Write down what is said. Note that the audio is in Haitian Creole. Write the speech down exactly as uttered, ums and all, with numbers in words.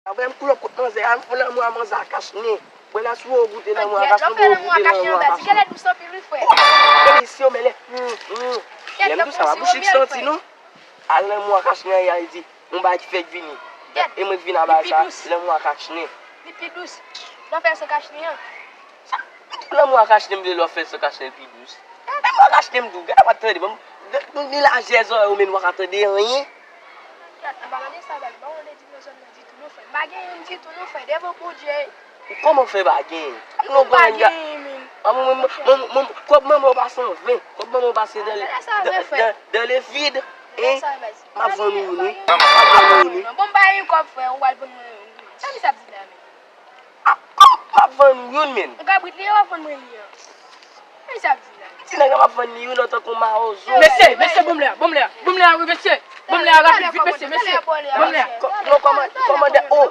Avè m koulòp kot manzè a, m fè lanmou a manzè a kach nen. Mwen la sou ou goute lanmou a kach nen, ou goute lanmou a kach nen. Kèlè dous anpil wi frè. Kèlè isi yo, men lè. Lè m dous sa, pa bouch li k santi non. Al lanmou a kach nen, y al di, yon bagay ki fèk vini. E mwen k vin a bagay sa, lanmou a kach nen. Li pi dous. Nan fè san kach nen an. Lanmou a kach nen, m vle lè w fè san kach nen, l pi dous. Lanmou a kach nen, m di w, gade w ap tande, bon, ni lajè zòrèy ou, men w pa ka tande anyen. Gad, m pa tande sa, baz. Bon, ou di nan zòn nan ditou non frè. M pa gen youn ditou non frè, devan Bondye. Kòman w fè pa gen? Kòb manman w pa san ven. Kòb manman w pase dan, dan, dan le vide. Hein? M ap vann ou youn wi. M ap vann ou youn wi. Bon, m pa gen kòb frè, ou al vann mwen youn. Sa misye ap di la menm? M ap vann ou youn menm. Yon kabrit li ye, w ap vann mwen li an. Sa misye ap di la? Ti nèg la m ap vann li youn antanke yon mawozo. Mesye, mesye, bon m lè a, bon m lè a, bon m lè a wi mesye. Bon m lè a rapid vit mesye, mesye. Bon m lè a. Kò-, non, kòman-, kòmandè, oh,